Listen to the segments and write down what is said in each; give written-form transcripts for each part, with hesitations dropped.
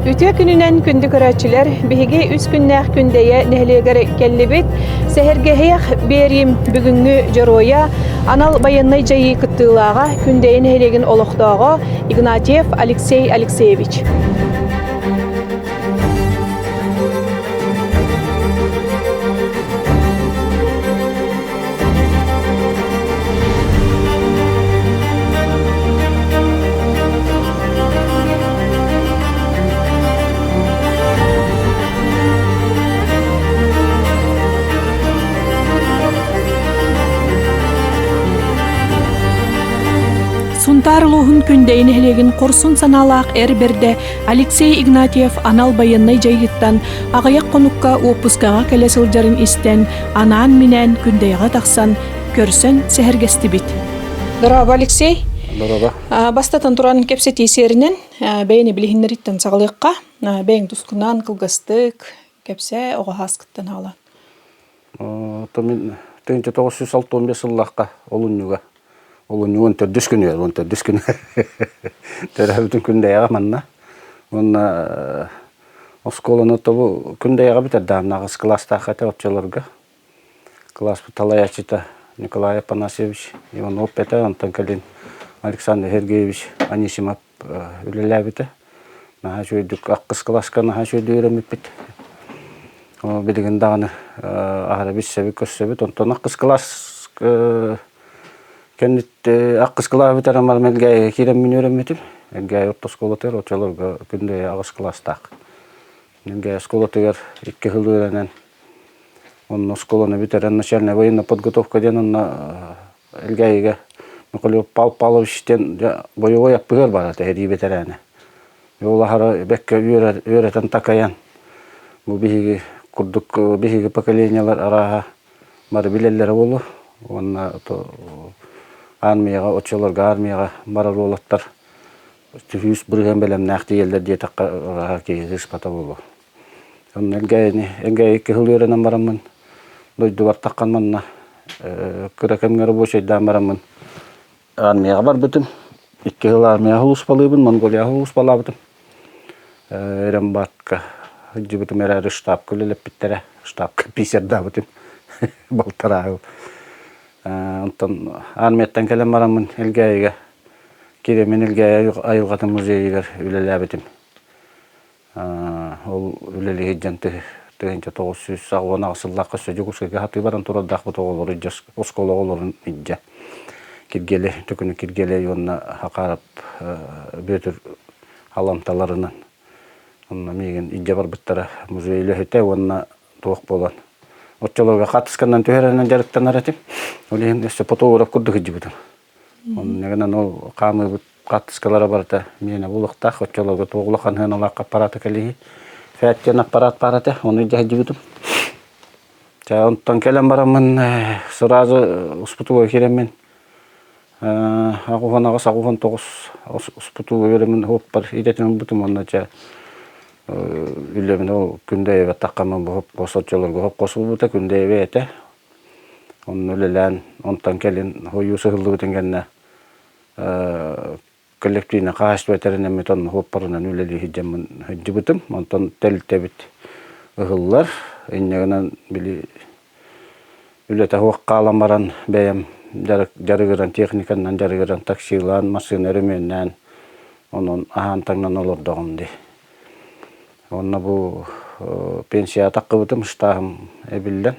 Үтүө күнүнэн күндү көрөөччүлэр, биһиги үс күннээх Күндэйэ нэһилиэгэр кэллибит. Сэһэргэһиэх биэриим бүгүҥҥү дьоруойа, анал байыаннай дьайыы кыттыылааҕа Күндэйэ нэһилиэгин олохтооҕо Игнатьев Алексей Алексеевич. Сунтаар улууһун Күндэйи нэһилиэгин хорсун санаалаах эр бэрдэ Алексей Игнатьев анал байыаннай дьайыыттан аҕыйах хонукка уоппускаҕа кэлэ сылдьарын истэн, анаан-минээн Күндэйэҕэ тахсан, көрсөн сэһэргэстибит. Дорообо, Алексей. Дорообо. Бастатан туран кэпсэтии сиэринэн бэйэни билиһиннэриттэн саҕалыахха. Бэйэҥ тускунаан кылгастык кэпсээ, оҕо сааскыттан аҕалан. Мин 1965 сыллаахха олунньуга олунньу уон төрдүс күнүгэр уон төрдүс күнүгэр төрөөбүтүм Күндэйэҕэ манна уонна оскуоланы тобу Күндэйэҕэ бүтэрдэҕим аҕыс кылаастаах этэ оччолорго Кылааспыт салайааччыта Николай Афанасьевич Иванов этэ, онтон кэлин Александр Сергеевич Анисимов үлэлээбитэ. Наһаа үчүгэйдик ахсыс кылааска наһаа үчүгэйдик үөрэммиппит. Билигин даҕаны аһара билсэбит, көрсөбүт. Онтон ахсыс кылаас кэнниттэн ахсыс кылааһы бүтэрэн баран Элгээйигэ киирэммин үөрэммитим. Элгээйи орто оскуолатыгар оччолорго Күндэйэ аҕыс кылаастаах. Элгээйи оскуолатыгар икки сыл үөрэнэн Онно оскуоланы бүтэрэн начальная военная подготовка диэн онно Элгээйигэ Михаил Павел Павлович диэн бойобуой аппыһыар баар этэ сэрии бэтэрээнэ. Ол аһара бэккэ үөрэтэн такайан бу биһиги курдук биһиги поколениелар арааһа бары билэллэрэ буолуо. Уонна армияҕа оччолорго армияҕа барар уолаттар сүүс бырыһыан бэлэмнээх тиийэллэр диэтэххэ арааһа киһи сыыспата буолуо. Онно Элгээйини Элгээйи кыһыл үөрэнэн бараммын дойдубар таххан манна кыра кэмҥэ рабочайдаан бараммын армияҕа барбытым. Икки сыл армияҕа сулууспалыыбын, Монголияҕа сулууспалаабытым. Рембатка сылдьыбытым эрээри штабка үлэлэппиттэрэ. Штабка писардаабытым балтараа сыл. Онтон армияттан кэлэн бараммын Элгээйигэ киирэммин Элгээйи айылҕатын музейыгар үлэлээбитим. Ол үлэлии сылдьан 1998 сыллаахха өссө Дьокуускайга сатыы баран турардаахпыт оҕолору илдьэ оскуола оҕолорун илдьэ Киргиэлэй Төкүнү Киргиэлэй уонна Хакаарап Бүөтүр аламталарынан онно миигин илдьэ барбыттара музей үлэһитэ уонна туох буолан оччолорго хаартысканан түһэрэнэн дьарыктанар этим ол иһин өссө фотограф курдук сылдьыбытым Оннугунан ол хаамыыбыт хаартыскалара барыта миэнэ буолуохтаах. Оччолорго туох улахан сыаналаах аппараата кэлиһи. Фэт диэн аппараат баар этэ, ону илдьэ сылдьыбытым. Чэ, онтон кэлэн бараммын сразу успутуга киирэммин 88 89 успутуга үөрэммин уоппар идэтин ылбытым уонна чэ үлэбин ол Күндэйэбэ таххаммын бу хоппос оччолорго хоппос буолбута Күндэйэбэ этэ. Онно үлэлээн, онтон кэлин хойуу сыһыллыбытын кэннэ коллективнай хаһаайыстыба тэринэммит онно суоппарынан үлэлии сылдьаммын сылдьыбытым. Онтон тэрилтэбит ыһыллар. Инньэ гынан били үлэтэ суох хаалан баран бэйэм дьарыгыран, техниканан дьарыгыран, таксилаан, массыына өрөмүөннээн, онон аһаан-таҥнан олордоҕум дии. Уонна бу пенсияҕа таххыбытым, ыстааһым эбиллэн.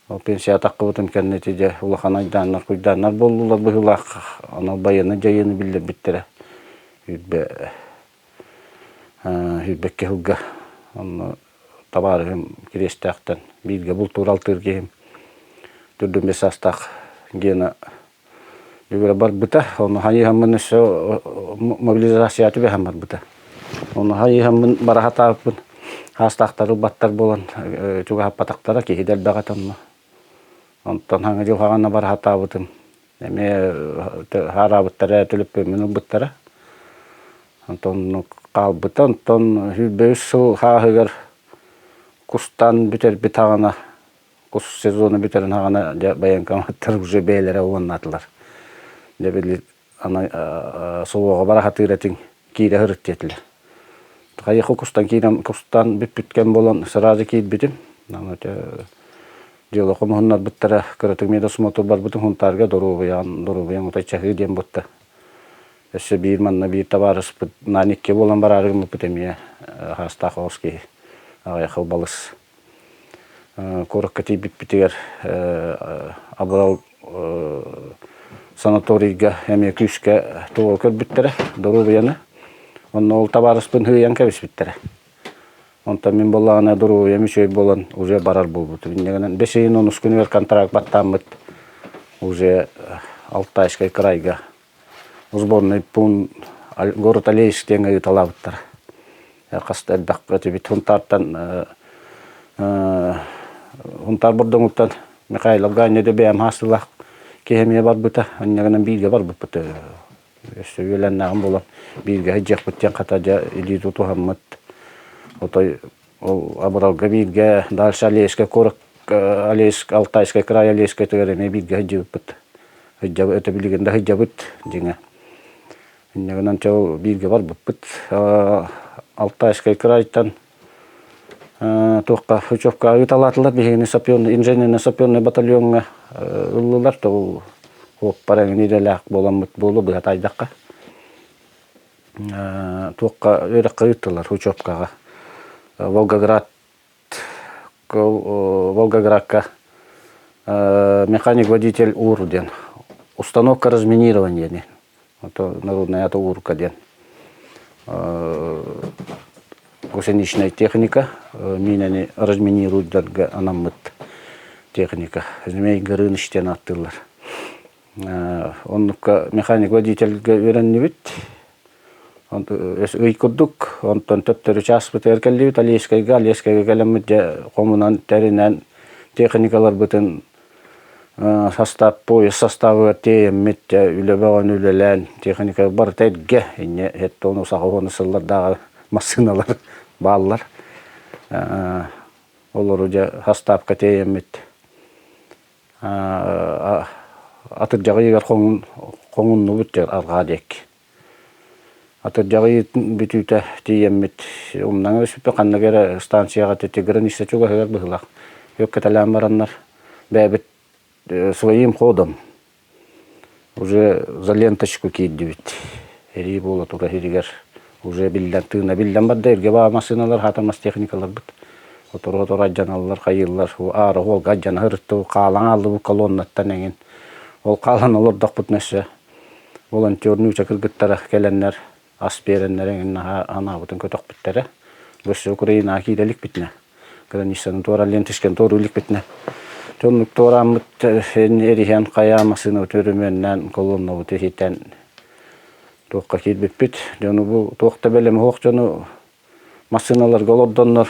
Ол пенсияҕа таххыбытым кэннэ ити дьэ улахан айдааннар, куйдааннар буоллулар быһыылаах. Анал байыаннай дьайыыны биллэрбиттэрэ. Сүүрбэ сүүрбэккэ сылга. Онно табаарыһым Кириэстээхтэн бииргэ бултуур-алтыыр киһим төрдүн биэс саастаах Гена Бүгүрэ барбыта, ону хайыһаммын өссө мобилизация түбэһэн барбыта. Ону хайыһаммын бара сатаабыппын хаастаахтары ылбаттар буолан чугаһаппатахтара, киһи да элбэх этэ онно. Онтон хаҥа дьыл хаҕана бара сатаабытым. Эмиэ хаараабыттара, төлөппүөммүн ылбыттара. Онтон хаалбыта. Онтон 23 сыл хааһыгар кустаан бүтэрбит хаҕана Кус сезона бүтэрин хаҕана дьэ военкоматтар уже бэйэлэрэ уоннаатылар. Дьэ били аны СВО-ҕа бара сатыыр этиҥ киирэ сырыт диэтилэр. Хайыха кустан киирэн кустаан бүппүт кэм буолан сразу киирбитим. Аны дьыала хомуһуннарбыттара кыратык медосмотр барбытым Хунтаарга доруобуйаҕын доруобуйаҥ отой чаһыы диэн буолта. Өссө биир манна биир табаарыспыт наан икки буолан бараары гыммыппыт эмиэ хаастаах оҕус киһи аҕыйах балыс куоракка тиийбиппитигэр абырал санаторийга эмиэ күүскэ тугу көрбүттэрэ доруобуйаны онно ол табаарыспын һыйан кэбиспиттэрэ онтон мин буоллаҕына доруобуйам үчүгэй буолан уже барар буолбутум инньэ гынан бэс ыйын онус күнүгэр контракт баттааммыт уже Алтайскай крайга сборный пункт город Алейск диэҥҥэ ыыталаабыттара хас да элбэх этибит Хунтаартан Хунтаар Бордоҥуттан Михайлов Ганя да бэйэм хаастылаах киһи эмиэ барбыта инньэ гынан бииргэ барбыппыт өссө үөлэннээҕим буолан бииргэ сылдьыахпыт диэн хата дьэ илии тутуһаммыт отой ол абыралга бииргэ дальше Алейскай куорат Алейск Алтайскай край Алейскайтыгар эмиэ бииргэ сылдьыбыппыт сылдьабыт это билигин да сылдьабыт дьиҥэ Инньэ гынан чэ ол бииргэ барбыппыт. Алтайскай крайтан туохха Хрущевка ыыталаатылар биһигини саперный инженерно-саперный батальоҥҥа ыллылар. То ол уоппар эҥин идэлээх буоламмыт буолуо быһа таайдахха. Туохха үөрэххэ ыыттылар Хрущевкаҕа. Волгоград Волгоградка механик-водитель УР диэн установка разминирования диэн ото народная ата УРка диэн гусеничная техника миинэни разминируйдарга анаммыт техника Змей Горыныч диэн ааттыыллар Оннукка механик-водительгэ үөрэннибит. Ый курдук, онтон төттөрү чааспытыгар кэллибит Алейскайга. Алейскайга кэлэммит дьэ хомунан, тэринэн, техникаларбытын состав, поезд составыгар тиэйэммит, дьэ үлэ бөҕөнү үлэлээн, техника барыта эргэ, инньэ сэттэ саҕа уону сыллардааҕы массыыналар бааллар. Олору дьэ составка тиэйэммит Атырдьах ыйыгар хоҥуннубут диэн арҕаа диэки. Атырдьах ыйын бүтүүтэ тиийэммит умнаҥа өспүппүт ханнык эрэ станцияҕа граница чугаһыгар быһыылаах. Үөккэтэлээн бараннар бэйэбит своим ходом Уже за ленточку киирдибит. Эрии буола турар сиригэр уже биллэн, тыына биллэн барда. Эргэ баа массыыналар, хатамас техникаларбыт. Отору-отору алдьаналлар, хайыыллар. Аара уолга алдьана сырытты, хаалан хааллыбыт колоннаттан эҥин. Ол хаалан олордохпутуна өссө волонтер нууча кыргыттара кэлэннэр ас биэрэннэр эҥин наһаа анаабытын көтөхпүттэрэ. Өссө Украинаҕа киирэ иликпитинэ, границаны туора ленточканы туоруу иликпитинэ. Дьоннук туорааммыт эриһэн хайаа массыынабыт өрөмүөннээн колоннабыт иһитэн туохха киирбиппит. Дьону бу туох да бэлэм суох дьону массыыналарга олордоннор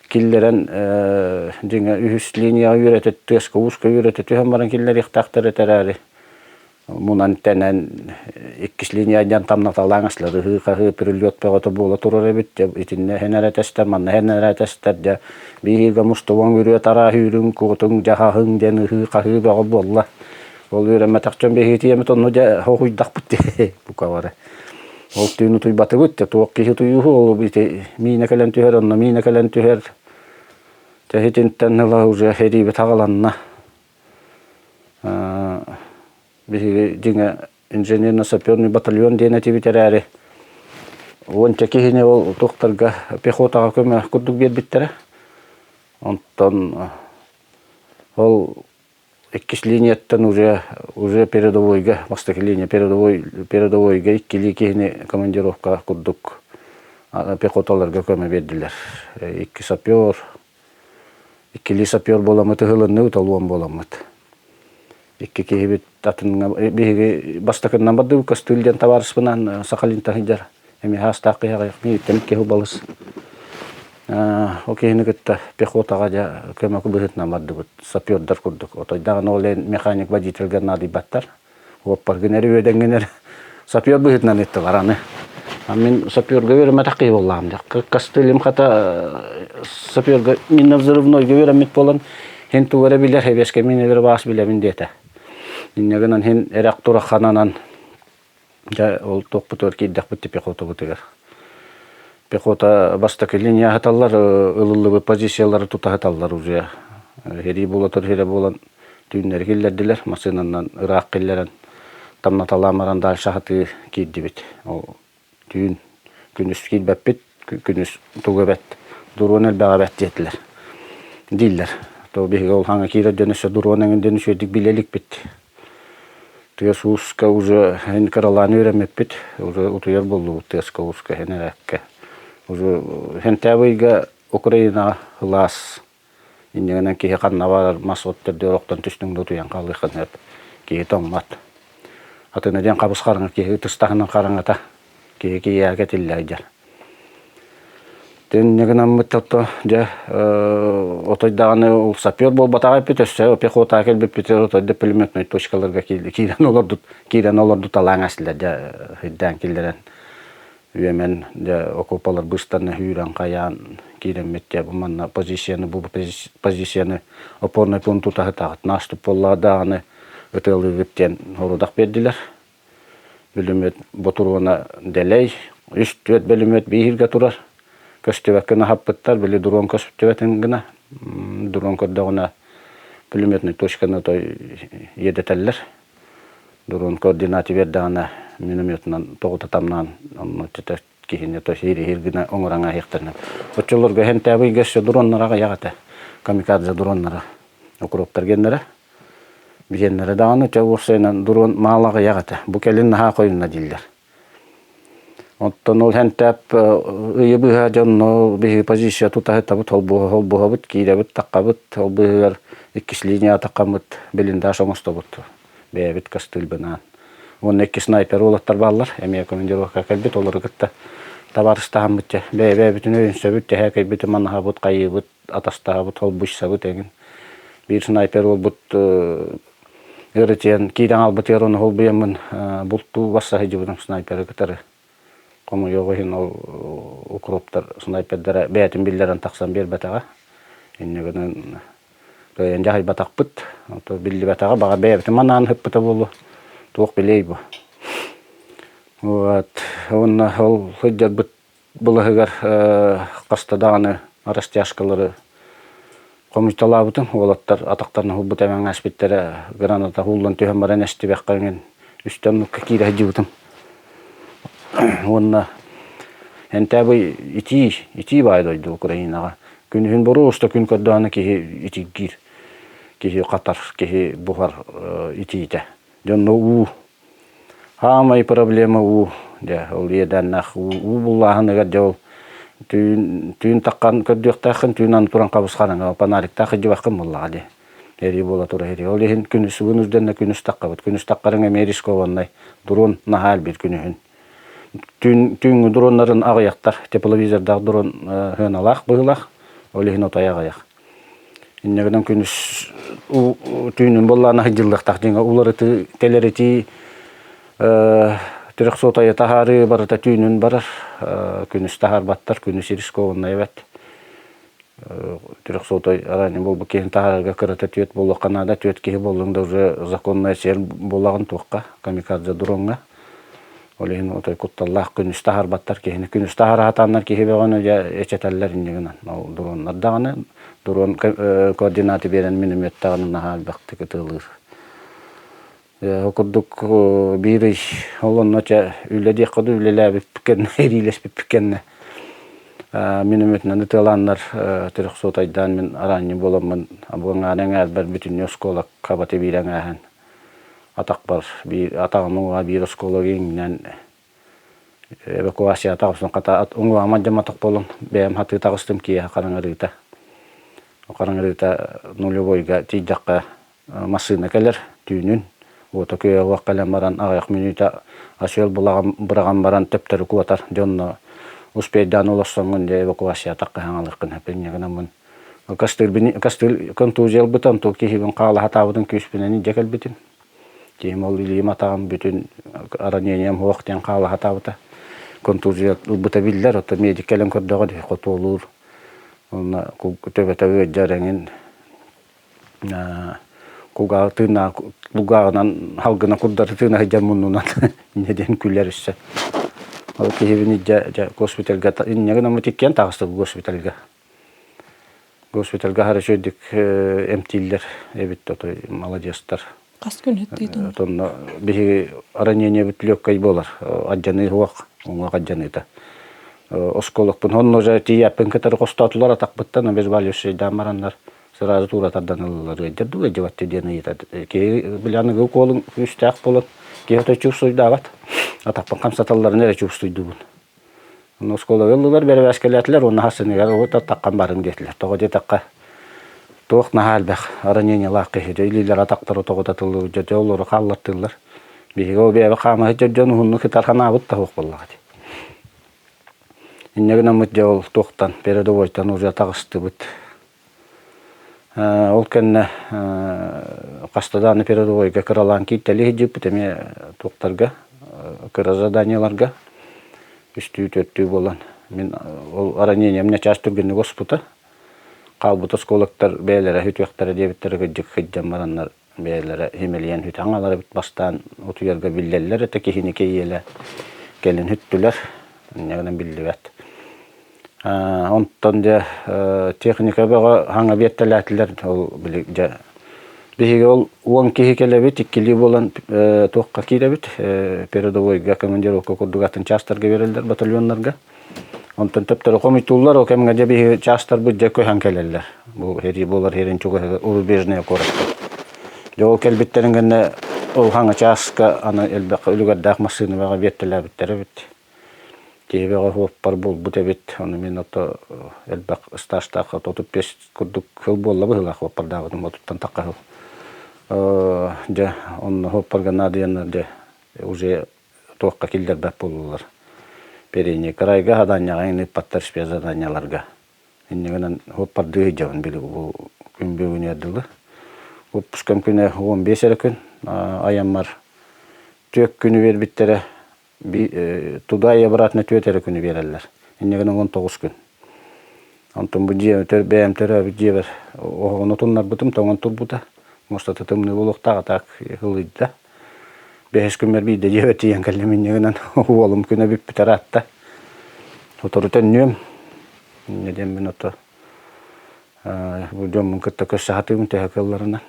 киллэрэн дьиҥэ үһүс линияҕа үөрэтэ тыаска ууска үөрэтэ түһэн баран киллэриэхтээхтэр этэ эрээри мунан-тэнэн иккис линия тамнаталаан аслар ыһыы-хаһыы прилет бөҕөтө буола турар эбит дьэ итиннэ иһэн эрэ тэстэр манна иһэн эрэ тэстэр дьэ биһиги мустубуҥ үрүө тараа үүрүҥ куотуҥ дьаһаһыҥ диэн ыһыы-хаһыы бөҕө буолла ол үөрэммэтэх дьон биһиги тиийэммит онно дьэ хоһуйдахпыт дии бука бары ол түүн утуйбатыбыт дьэ туох киһи утуйууһу ол ити миинэ кэлэн түһэр онно миинэ кэлэн түһэр дьэ итинтэн ыла уже сэриибит аҕаланна Биһиги дьиҥэ инженерно-саперный батальон диэн этибит эрээри, уонча киһини ол туохтарга пехотаҕа көмө курдук биэрбиттэрэ. Онтон ол иккис линияттан уже уже передовойга, бастакы линия передовой передовойга иккилии киһини командировка курдук пехоталарга көмө биэрдилэр. Икки сапер, Иккилии сапер буоламмыт ыһылынныбыт, олуон буоламмыт. Икки киһибит атыҥҥа биһиги бастакыннан бардыбыт Костыль диэн табаарыспынаан Сахалинтан сылдьар эмиэ саастаах киһи аҕыйах миигиттэн киһи балыс. Ол киһини кытта пехотаҕа дьэ көмө быһыытынан бардыбыт сапердар курдук. Отой даҕаны ол механик водительга наадыйбаттар. Уоппаргын эрэ үөдэҥҥин эрэ сапер быһыытынан ыыттылар аны. Мин саперга үөрэммэтэх киһи буоллаҕым дьэ. Костылем хата саперга минно-взрывнойга үөрэммит буолан һин тугу эрэ билэр, хэбиэскэ мин эрэ баас билэбин диэтэ. Инньэ гынан һин эрэх тураххананан дьэ ол туохпутугар киирдэхпит пехотабытыгар. Пехота бастакы линия аһаталлар, ылыллыбыт позициялары тута аһаталлар уже. Сэрии буола турар сирэ буолан түүннэри киллэрдилэр, массыынанан ыраах киллэрэн тамнаталаан баран дальше аһатыы киирдибит. Ол түүн күнүс киирбэппит, күнүс тугу эбэт, дуруон элбэҕэ эбэт диэтилэр. Дииллэр. То биһиги ол хаҥа киирэр дьон өссө дуруон эҥин диэн үчүгэйдик билэ иликпит. Тыас-ууска уже эн кыралаан үөрэммиппит, уже утуйар буоллубут тыаска-ууска эн эрээккэ. Уже сентябрь ыйга Украинаҕа сылаас инньэ киһи ханна барар мас от төрдүгэр охтон түстүҥ да утуйан хаалыаххын сөп. Киһи тоҥмот. Атына диэн хабыс хараҥа киһи ытыс таһынан хараҥата киһи киһиэхэ тиллээдьэр. Инньэ гынаммыт ото дьэ отой даҕаны ол сапер буолбатаҕа эппит өссө пехотаҕа кэлбиппитигэр отой да пулеметнай точкаларга киирэн олордут киирэн олордуталаан эстилэр дьэ сирдээн киллэрэн үөмэн дьэ окуопалар быстарына сүүрэн хайаан киирэммит дьэ бу манна позицияны бу позицияны опорный пункт тутаһытаҕыт наступ буоллаҕа даҕаны ытыалыыгыт диэн сорудах биэрдилэр Бүлүмүөт ботуруона дэлэй, үс-түөрт бөлүмүөт бииргэ турар. Көстүбэккэ аһаппыттар, били дрон көстүбэтин гына. Дрон көрдөҕүнэ пулеметный точканы той иэдэтэллэр. Дрон координаты биэрдэҕинэ минометунан тоҕута тамнаан онно киһини то иһир гына оҥорон ааһыахтарына. Оччолорго сентябрьга өссө дроннара аҕыйах этэ. Камикадзе дроннара, укроптар геннэрэ. Биһиэннэрэ даҕаны чэ уопсайынан дрон маал аҕыйах этэ. Бу кэлин наһаа хойунна дииллэр. Оттон ол хэнтээп ыйы быһа дьонно биһиги позиция тутаһытабыт, холбуһабыт, киирэбит, таххабыт, ол быыһыгар иккис линия таххаммыт блиндаж оҥостобут бэйэбит костыльбынаан. Уонна икки снайпер уолаттар бааллар, эмиэ командировка кэлбит, олору кытта табаарыстаһаммыт дьэ бэйэ-бэйэбитин өйөнсөбүт, тэһэ кэйбитин манаһабыт, хайыыбыт, атастаһабыт, холбуйсабыт эҥин. Биир снайпер уолбут ыарытыйан киирэн хаалбытыгар ону холбуйаммын бултуу барса сылдьыбытым снайперы кытары. Хомойуох иһин ол укроптар снайпердара бэйэтин биллэрэн тахсан биэрбэтэҕэ. Инньэ гынан кыайан дьаһайбатахпыт. Биллибэтэҕэ баҕар бэйэбитин манаан ыһыппыта буолуо. Туох билиэй бу. Вот. Уонна ол сылдьарбыт Былаһыгар хаста даҕаны растяжкалары хомуйталаабытым. Уолаттар атахтарын уһулбут эмэҥҥээспиттэрэ граната уһуллан түһэн баран эстибэххэ эҥин үстэ оннукка киирэ сылдьыбытым. Уонна Энтээбый итии, итии баай дойду Украинаҕа. Күнүһүн боруоста күн көрдөҕүнэ киһи итиргиир, киһи хатар, киһи буһар итиитэ. Дьонно уу Хаамай проблема уу дьэ ол иэдээннээх уу уу буллааһыныгар дьэ ол түүн түүн таххан көрдүөхтээххин түүн аны туран хабысханаҥа фонариктаах сылдьыбаккын буоллаҕа дии эрии буола турар эрии ол иһин күнүс вынужденно күнүс таххабыт күнүс таххарыҥ эмиэ рискованнай дрон наһаа элбиир күнүһүн түүн түүҥҥү дроннарын аҕыйахтар тепловизордаах дрон сыаналаах быһыылаах ол иһин отой аҕыйах Инньэ гынан күнүс түүнүн буоллаҕына сылдьыллыахтаах дьиҥэ уларытыы тэлэритии трехсотайы таһаарыы барыта түүнүн барар күнүс таһаарбаттар күнүс рискованнай эбэт трехсотай ранее буолбут киһини таһаарарга кырата түөрт буолуохха наада түөрт киһи буоллуҥ да уже законная сиэр буолаҕын туохха камикадзе дроҥҥа Ол иһин отой кутталлаах күнүс таһаарбаттар киһини. Күнүс таһаара сатааннар киһи бөҕөнү дьэ эчэтэллэр инньэ гынан. Ол дроннар даҕаны, дрон координаты биэрэн миномет даҕаны наһаа элбэхтик ытыалыыр. Ол курдук биир ый ол онно чэ үлэ диэххэ дуу үлэлээбиппит кэннэ, эриилэспиппит кэннэ минометынан ытыалааннар трехсотайдаан мин араанньы буоламмын бу аҥаара эҥээрбэр бүтүннүү оскуола хабаты биир эҥээһэн атахпар биир атаҕым уҥуоҕа биир оскуолага иҥнэн эвакуация таҕыстым хата уҥуоҕум алдьамматах буолан бэйэм хатыы таҕыстым киэһэ хараҥарыыта хараҥарыыта нулевойга тиийдэххэ массыына кэлэр түүнүн уота күөҕэ кэлэн баран аҕыйах мүнүүтэ ас-үөл быраҕан баран төптөрү куотар дьонно успейдаан олорсоҥҥун дьэ эвакуация атахха хаҥалыаххын сөп инньэ гынаммын Кастыыр контузия ылбыта, онтон киһибин хаала сатаабытын күүспүнэн илдьэ кэлбитим. Киһим ол илиим атаҕым бүтүн ранением суох диэн хаала сатаабыта. Контузия ылбыта биллэр, оттон медик кэлэн көрдөҕө дии, хотуолуур. Уонна төбөтө ыалдьар эҥин кулгааҕы тыыннаах кулгааҕынан халгына курдары тыына сылдьар муннунан инньэ диэн күлэр өссө. Ол киһибин илдьэ дьэ госпитальга инньэ гынаммыт иккиэн таҕыстыбыт госпитальга. Госпитальга аһары үчүгэйдик эмтииллэр эбит отой маладьыастар. Хас күн ыттыытын? Отонно биһиги ранениебит легкай буолар. Алдьаныы суох, уҥуох алдьаныыта. Осколокпун онно уже тиийээппин кытары хостоотулар атахпыттан обезболивающийдаан бараннар сразу туура тардан ыллылар. Ыалдьар дуу, ыалдьыбат диэн ыйытар. Киһи били аныгы укуолун күүстээх буолан киһи отой чувствуйдаабат. Атахпын хамсаталларын эрэ чувствуйдуубун. Онно оскуолаҕа ыллылар, бэрэбээскэлээтилэр уонна хасыныгар ого таххан барыҥ диэтилэр. Тоҕо диэтэххэ, туох наһаа элбэх ранениелаах киһи дьэ илиилэр атахтара тоҕо татыллыбыт дьэ олору хааллартыыллар. Биһиги ол бэйэбит хаамаһыт дьон уһуннук ытар ханаабыт да суох буоллаҕа дии. Инньэ гынаммыт дьэ ол туохтан передовойтан уже таҕыстыбыт. Ол кэннэ хаста даҕаны передовойга кыралаан кииртэлии сылдьыбыппыт эмиэ туохтарга кыра заданиеларга үстүү-түөртүү буолан мин ол ранением начаас түргэнник оспута. Хаалбыт оскуолактар бэйэлэрэ сүтүөхтэрэ диэбиттэрэ кырдьык сылдьан бараннар бэйэлэрэ симэлийэн сүтэн хаалар эбит бастаан утуйарга биллэллэр этэ киһини кэйиэлэ кэлин сүттүлэр инньэ гынан биллибэт. Онтон дьэ техника бөҕө хаҥа биэртэлээтилэр ол били дьэ биһиги ол 10 киһи кэлэбит иккилии буолан туохха киирэбит передовойга командировка курдук атын чаастарга биэрэллэр батальоннарга онтон төптөрү хомуйтууллар ол кэмҥэ дьэ биһиги чаастарбыт дьэ көһөн кэлэллэр бу сэрии буолар сирин чугаһыгар рубежная куоракка дьэ ол кэлбиттэрин кэннэ ол хаҥа чааска аны элбэх үлүгэрдээх массыына бөҕө биэртэлээбиттэр эбит Киһи бөҕө суоппар буолбут эбит. Ону мин ото элбэх ыстаастаах 35 курдук сыл буолла быһыылаах суоппардаабытым отуттан тахха сыл. Дьэ, онно суоппарга наадыйаннар дьэ уже туохха киллэрбэт буоллулар. Передний крайга заданиеҕа ыыппаттар спецзаданиеларга. Инньэ гынан суоппардыы сылдьабын били бу күн бүгүнүгэр дылы. Выпускам күнэ 15 эрэ күн айаммар түөрт күнү биэрбиттэрэ Туда и обратно түөрт эрэ күнү биэрэллэр. Инньэ гынан 19 күн. Онтон бу дьиэ бэйэм төрөөбүт дьиэбэр оһоҕун отуннарбытым тоҥон турбута. Муостата тымныы буолуохтаах, а так ылыйда. Бэһис күммэр биирдэ дьиэбэр тиийэн кэллим инньэ гынан уолум күнэ бүппүтэ ыраатта. Сотору төннүөм. Инньэ диэммин ото бу дьоммун кытта көрсө сатыыбын төһө кыалларынан.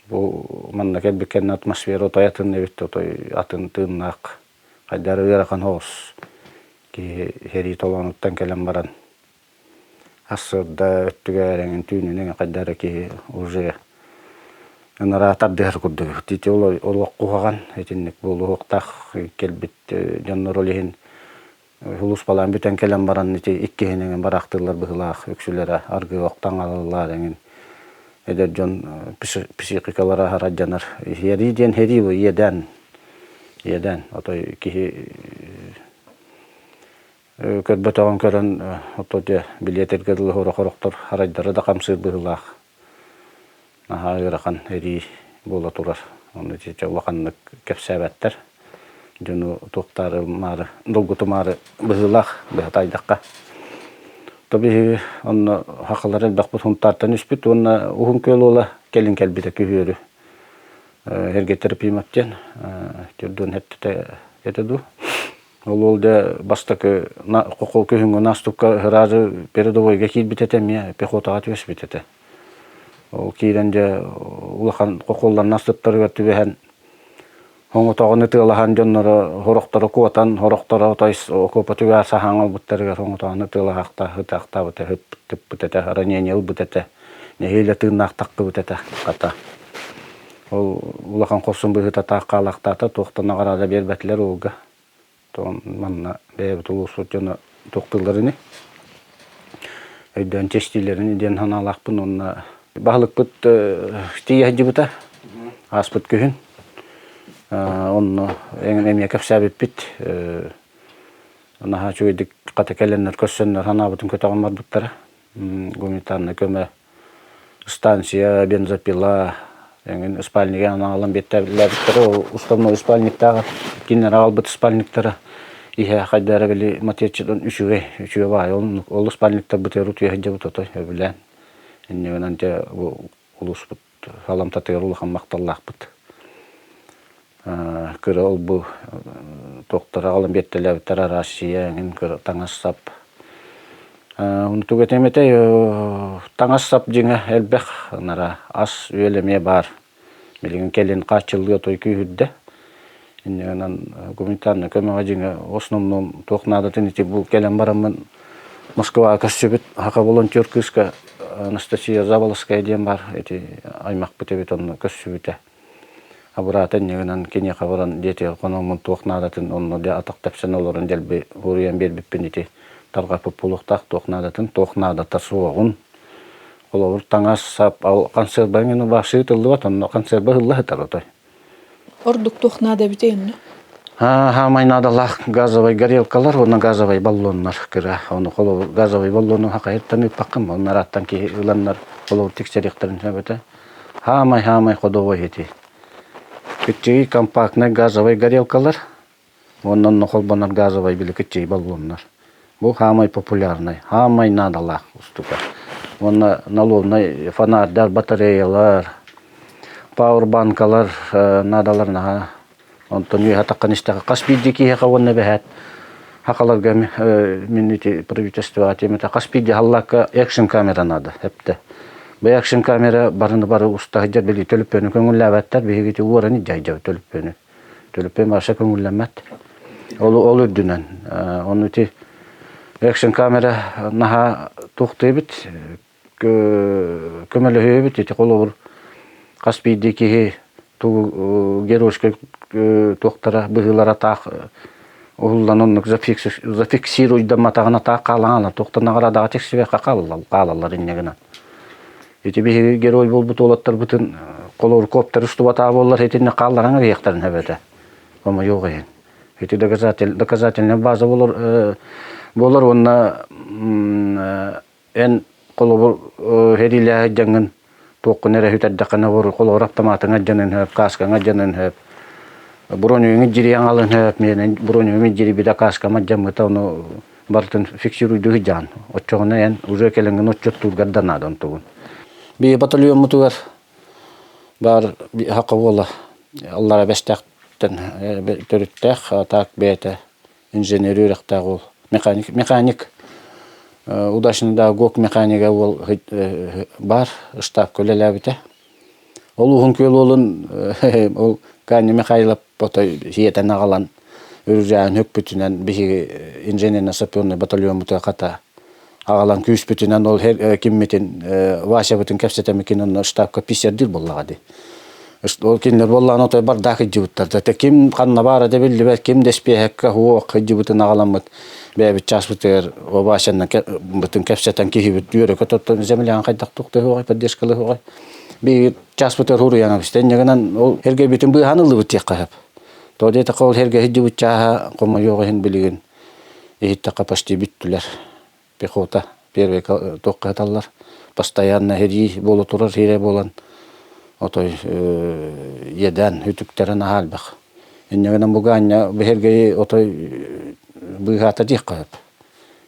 Бу манна кэлбит кэннэ атмосфера отой атын эбит, отой атын тыыннаах, хайдах эрэ ыарахан соҕус киһи сэрии толоонуттан кэлэн баран сарсыарда өттүгэр эҥин түүнүн эҥин хайдах эрэ киһи уже ынараа тардыһар курдук эбит. Ити олох куһаҕан итинник буолуохтаах кэлбит дьоннор ол иһин Сулууспалаан бүтэн кэлэн баран ити иккиһин эҥин бараахтыыллар быһыылаах үксүлэрэ аргы охтон хаалаллар эҥин эдэр дьон психикалара аһара алдьанар. Иһэрии диэн иһэрии бу иэдээн иэдээн отой киһи көрбөтөҕүн көрөн ото дьэ билиэтэргэ дылы сорох-сорохтор харайдара да хамсыыр быһыылаах. Наһаа ыарахан эрии буола турар. Ону итиччэ улаханнык кэпсээбэттэр. Дьону туохтаары маары, долгутумаары быһыылаах быһата айдахха. То биһиги онно хахалар элбэхпит Хунтаартан үспүт уонна Уһун Күөл уола кэлин кэлбитэ күһүөрү. Эргэтэр Пимов диэн төрдүөн хэттэтэ этэ дуу. Ол уол дьэ бастакы хохол күһүҥҥү наступка сразу передовойга киирбит этэ эмиэ пехотаҕа түбэспит этэ. Ол киирэн дьэ улахан хохоллар настыптарыгар түбэһэн хоҥотоҕун ытыалаһан дьонноро сорохторо куотан, сорохторо отой окуопа түгээр саһаан ылбыттарыгар хоҥотоҕун ытыалаһахта ытаахтаабыта тыппыт этэ, ранение ылбыт этэ, нэһиилэ тыыннаах тахтыбыт этэ хата. Ол улахан хорсун быһыыта таах хаалаахтаата, туох да наҕараада биэрбэтилэр уолга. Манна бэйэбит улууспут дьоно туохтууллар ини өйдөөн чэстиилэрин диэн санаалаахпын уонна баһылыкпыт тиийэ сылдьыбыта ааспыт күһүн онно эмиэ кэпсээбиппит наһаа үчүгэйдик хата кэлэннэр көрсөннөр санаабытын көтөҕөн барбыттара гуманитарнай көмө станция, бензопила, эҥин спальнига аналан биэртэлээбиттэрэ. Ол уставной спальниктааҕар кинилэр аҕалбыт спальниктара иһэ хайда эрэ били матерчатан үчүгэй, үчүгэй баай. Ол, ол спальниктарбытыгар утуйа сылдьабыт отой сөбүлээн. Инньэ гынан дьэ бу улууспут саламтатыгар улахан махталлаахпыт. Кыра ол-бу туохтара аҕалан биэртэлээбиттэр Россия эҥин кыра таҥас-сап. Онтуга этим этэй таҥас-сап дьиҥэ элбэх нара ас-үөл эмиэ баар. Билигин кэлин хааччыллыы отой күүһүрдэ. Инньэ гынан гуманитарнай көмөҕө дьиҥэ основном туох наадатын ити бу кэлэн бараммын Москваҕа көрсүбүт саха волонтер кыыска Анастасия Заболоцкая диэн баар ити аймахпыт эбит онно көрсүбүтэ. Абыраата инньэ гынан киниэхэ баран дьиэтигэр хономмун туох наадатын онно дьэ атах тэпсэн олорон дэлби уруйан биэрбиппин ити тарҕаппыт буолуохтаах туох наадатын, туох наадата суоҕун. Холобур, таҥас-сап, ал консерва эҥин убаасыы тыллыбат, онно консерва ыһылла сытар отой. Ордук туох наада эбитий онно? Хаамай наадалаах газовай горелкалар уонна газовай баллоннар кыра. Ону холобур газовай баллону хахайыттан ыыппаккын, онно арааттан киһи ыланнар холобур тиксэриэхтэрин сөп этэ. Хаамай-хаамай ходовой ити. Кыччыгый компактнай газовай горелкалар уонна онно холбонор газовай били кыччыгый баллоннар. Бу хаамай популярнай, хаамай наадалаах устука. Уонна налобнай фонарьдар, батареялар, пауэрбанкалар наадалар наһаа Онтон үөһэ таххан истэххэ хас биирдии киһиэхэ уонна эбэһээт хахаларга мин ити правительствоҕа тиэмэтэ хас биирдии халлаакка экшн камера наада эптэ. Бу экшн камера барыны бары уста сылдьар били төлөпүөнү көҥүллээбэттэр биһиги ити уоран илдьэ төлөпүөнү. Төлөпүөн вообще көҥүллэммэт. Ол ол үрдүнэн ону ити экшн камера наһаа туохтуйбут көмөлөһүөбүт ити холобур хас биирдии киһи тугу геройскай туохтара быһыылара таах уһуллан оннук зафиксируйдамматаҕына таах хаалаҥала туохтан наҕараадаҕа тиксибэххэ хаалаллар инньэ гынан ити биһиги герой буолбут уолаттарбытын холобур коптары устубатаа буоллар итиннэ хаалларан эриэхтэрин сөп этэ хомойуох иһин ити доказательная база буолар буолар уонна Эн холобур сэриилээх дьаҥҥын туоххун эрэ сүтэрдэххинэ холобур автоматыҥа дьанын сөп, кааскаҥа дьанын сөп, бронюҥа дьириэҥ алын сөп, миэнэ бронюҥа дьирибитэ кааскама дьаммыта ону барытын фиксируйдуу сылдьаҕын. Оччоҕуна эн уже кэлэҥҥин отчуттуургар да наада онтугун. Биһи батальоммутугар баар саха уола аллара Бэстээхтэн төрүттээх, так бэйэтэ инженер үөрэхтээх уол механик механик удачный ГОК механига уол баар штабка үлэлээбитэ ол Уһун Күөл уолун ол Ганя Михайлов отой сиэтэн аҕалан үрүрээн höкпүтүнэн биһиги инженерно-саперный батальоммутугар хата аҕалан күүспүтүнэн ол киммитин Васябытын кэпсэтэмикин онно штабка писердиир буоллаҕа дии Ол кинилэр буоллаҕына отой бардаах илдьибиттэр да ким ханна баара да биллибэт, ким да испиэһэккэ суох илдьибитин аҕаламмыт бэйэбит чааспытыгар Васянан бытын кэпсэтэн киһибит үөрэ көтөттөн землян хайдах туохтуй поддержкалыһуҕай биһиги чааспытыгар хуруйан эбистэ инньэ гынан ол эргэбитин быыһаан ыллыбыт диэххэ сөп. Тоҕо диэтэххэ ол эргэ илдьибит чааһа хомойуох иһин билигин иһиттэххэ почти бүттүлэр. Пехота первый туохха сыталлар постоянно сэрии буола турар сирэ буолан отой иэдээн үтүктэрэ наһаа элбэх. Инньэ гынан бу Ганя биһиргэйи отой быыһаата диэххэ сөп.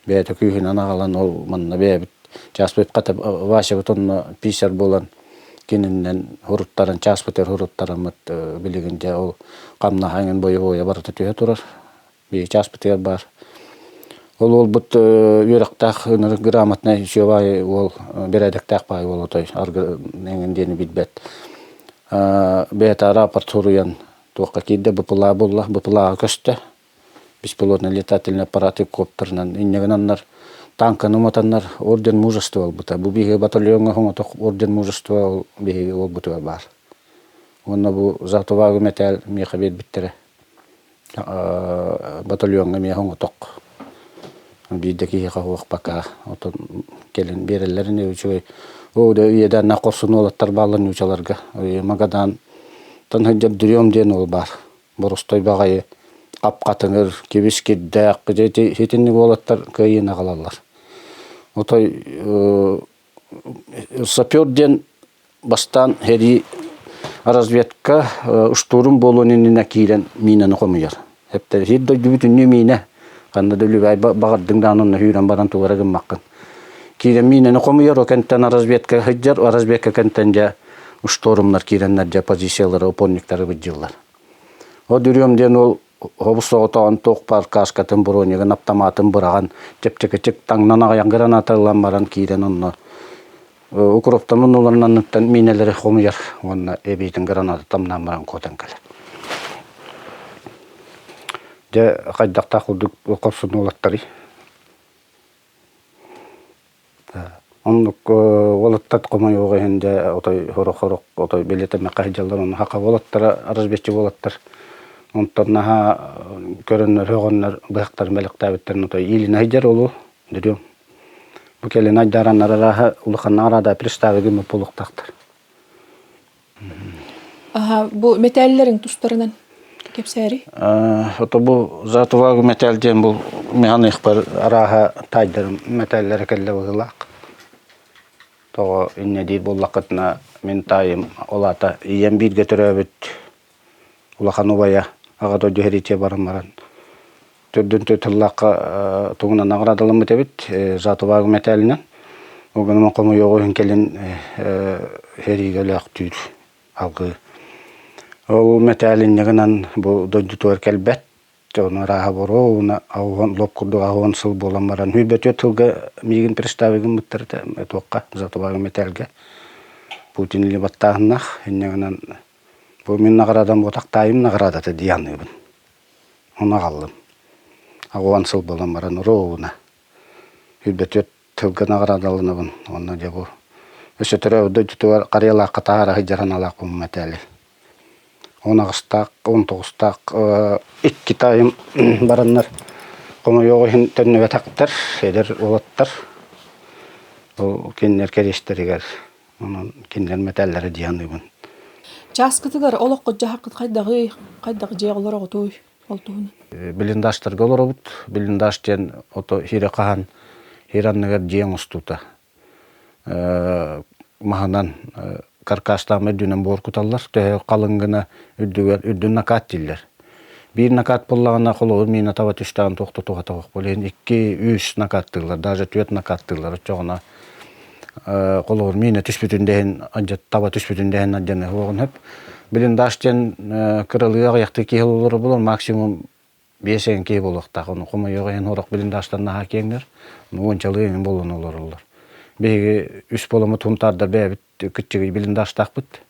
Бэйэтэ күүһүнэн аҕалан ол манна бэйэбит чааспыт хата Васябыт онно писарь буолан кининнэн хуруттаран чааспытыгар хуруттараммыт билигин дьэ ол хамнаһа эҥин бойобуойа барыта түһэ турар. Биһиги чааспытыгар баар. Ол уолбут үөрэхтээх ынырык грамотнай үчүгэй уол бэрээдэктээх баай уол отой аргы эҥин диэни билбэт. Бэйэтэ рапорт суруйан туохха киирдэ БПЛА булла, БПЛА-ҕа көстө. Беспилотный летательный аппараты коптерынан инньэ гынаннар танканы уматаннар орден мужества ылбыта. Бу биһиги батальоҥҥа хоҥотох орден мужества ол биһиги уолбутугар баар. Уонна бу за отвагу мэтээл миэхэ биэрбиттэрэ. Батальоҥҥа эмиэ оҥотох биирдэ киһиэхэ суох пока отон кэлин биэрэллэрин үчүгэй оо да иэдээннээх хорсун уолаттар бааллар нуучаларга Магадаантан сылдьар Дрем диэн уол баар боростой баҕайы хап-хатыҥыр кибис кирдээх итинник уолаттар кыайыыны аҕалаллар отой сапер диэн Бастаан сэрии разведка штурм буолуон иннинэ киирэн миинэни хомуйар. Эптэр сир дойду бүтүннүү миинэ. Ханна да үлүбээй баҕардыҥ даҕаны онно сүүрэн баран тугу эрэ гыммаккын. Киирэн миинэни хомуйар, о кэнтэн разведка сылдьар, разведка кэнтэн дьэ штурмнар киирэннэр дьэ позициялары, опорниктары быдьыыллар. О дүрүөм диэн ол хобус соҕотоҕун туох баар кааскатын, бронигын, аптамаатын быраҕан, чэпчэкичик таҥнан аҕыйах граната ылан баран киирэн онно укроптамын ылан анныттан миинэлэри хомуйар уонна эбиитин граната тамнаан баран куотан кэлэр. Дьэ хайдахтаах курдук хорсун уолаттарый? Оннук уолаттар хомойуох иһин дьэ отой сорох-сорох отой билиэтэмэххэ сылдьаллар онно саха уолаттара разведчик уолаттар онтон наһаа көрөннөр һөҕөннөр быһахтарын бэлэхтээбиттэрин отой иилинэ сылдьар олу дөрүөм бу кэлин айдаараннар арааһа улахан наҕараада приставы гыммыт буолуохтаахтар. Аха, бу мэтээллэриҥ тустарынан кэпсээри. Ото бу за отвагу мэтээл диэн бу механикпар арааһа таайдарым мэтээллэрэ кэллэ быһыылаах. Тоҕо инньэ диир буоллаххытына мин таайым ол аата ийэм бииргэ төрөөбүт улахан убайа Аҕа дойду сэриитигэр баран баран төрдүн тыллаахха тугунан наҕараадаламмыт эбит за отвагу мэтээлинэн. Ол гынан хомойуоҕу иһин кэлин сэриигэ өлөөхтүүр алгыы. Ол мэтээл инньэ гынан бу дойдутугар кэлбэт. Ону арааһа боруо уон лоп курдук 80 сыл буолан баран 24 сылга миигин представи гыммыттар этэ туохха за отвагу мэтээлгэ Путин или баттааһыннаах инньэ гынан бу мин наҕараадам буотах таайым наҕараадата дии саныыбын. Ону аҕаллым. 80 сыл буолан баран уруо 24 тылга наҕараадаланабын уонна дьэ бу өссө төрөөбүт дойдутугар Харыйалаахха таһаара сылдьар санаалаахпын мэтээли. 18-таах, 19-таах икки таайым бараннар хомойуох иһин төннүбэтэхтэр, эдэр уолаттар. Ол кинилэр кэриэстэригэр онон кинилэр мэтээллэрэ дии саныыбын. Чааскытыгар олоххут-дьаһаххыт хайдаҕый, хайдах дьиэ олороҕутуй? Ол туһунан. Блиндажтарга олоробут. Блиндаж диэн ото сири хаһан сир анныгар дьиэ оҥостуута. Маһынан каркастаах үрдүнэн буор куталлар. Төһө халыҥ гына үрдүгэр үрдүн накаат дииллэр. Биир накаат буоллаҕына холобур миинэ таба түстэҕин туох да туһата суох буолар. Икки, үс накааттыыллар, даже түөрт накааттыыллар. Оччоҕуна холобур миинэ түспүтүн да иһин таба түспүтүн да иһин алдьаныа суоҕун сөп. Блиндаж диэн кыралыы аҕыйахтыы киһи олорор буолар, максимум биэс эҥин киһи буолуохтаах. Ону хомойуох иһин сорох блиндажтан наһаа киэҥнэр, уончалыы эҥин буолан олороллор. Биһиги үс буоламмыт хунтаардар бэйэбит кыччыгый блиндажтаахпыт.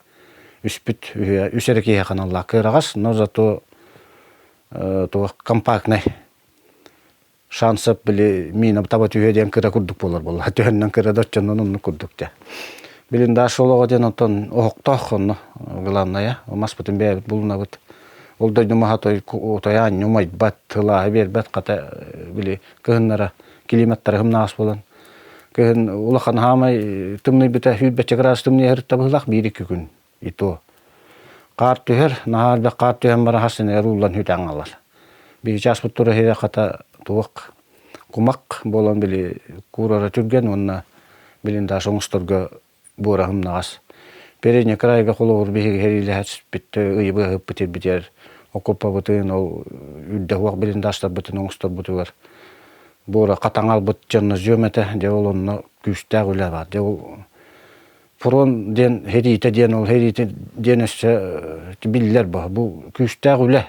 Үспүт үһүө үс эрэ киһиэхэ аналлаах кыараҕас, но зато туох компактнай шансов били мина таба түһүө диэн кыра курдук буолар буолла. Түһэннэн кыра да оччонон оннук курдук дьэ. Блиндаж олоҕо диэн онтон оһохтоох онно главное маспытын бэйэбит булунабыт. Ол дойду маһа той аанньа умайбат, сылааһы биэрбэт хата били кыһыннара климаттара һымнаҕас буолан кыһын улахан хаамай тымныйбыта сүүрбэччэ градус тымныйа сырытта биир-икки күн и то хаар түһэр наһаа элбэх хаар түһэн баран хас синигэр ууллан сүтэн хаалар биһиги чааспыт тура иһирэ хата туох кумах буолан били куурара түргэн уонна блиндаж оҥосторго буора һымнаҕас передний крайга холобур биһиги сэриилэһэспит ыйы быһыппыт ирбитигэр окуоппабытын ол үрдэ уох блиндажтарбытын оҥосторбутугар буора хатаҥалбыт чернозем этэ дьэ ол онно күүстээх үлэ баар дьэ ол Фронт диэн сэриитэ диэн ол сэриитэ диэн өссө биллэр бу. Бу күүстээх үлэ,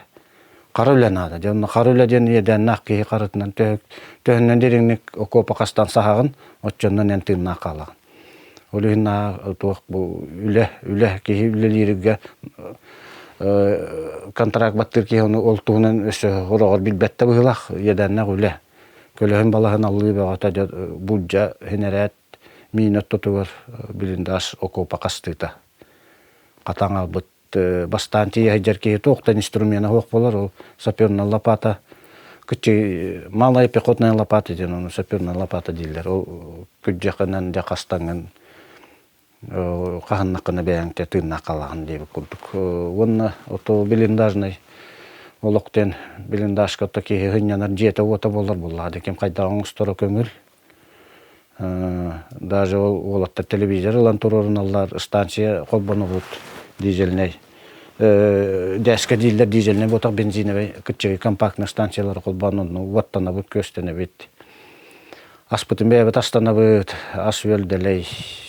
хара үлэ наада. Дьэ онно хара үлэ диэн иэдээннээх киһи харытынан төһөннөн дириҥник окуопа хастан саһаҕын, оччоннон эн тыыннаах хаалаҕын. Ол иһин наһаа туох бу үлэ, үлэ киһи үлэлииргэ контракт баттыыр киһи ону ол туһунан өссө сороҕор билбэт да быһыылаах иэдээннээх үлэ. Көлөһүн балаһын аллыы бөҕөтө дьэ булдьа синэрээт Миин ортотугар блиндаж окуопа хастыыта хатан хаалбыт. Бастаан тиийэ сылдьар киһи туох да инструмена суох буолар. Ол саперная лопата, кыччы малая пехотная лопата диэн ону саперная лопата дииллэр. Ол күрдьэххинэн дьэ хастаҥҥын хаһыннаххына бэйэҥ дьэ тыыннаах хаалаҕын диэбит курдук. Уонна ото блиндажнай олох диэн блиндажка ото киһи сынньанар дьиэтэ-уота буолар буоллаҕа дии. Ким хайдах оҥосторо көҥүл. Даже ол уолаттар телевизор ылан туруоруналлар, станция холбонобут дизельнэй. Дээскэ дииллэр дизельнэй буотах бензиновай кыччыгый компактный станциялары холбоон онно уоттанабыт, күөстэнэбит. Аспытын бэйэбит астанабыт, ас-үөл дэлэй,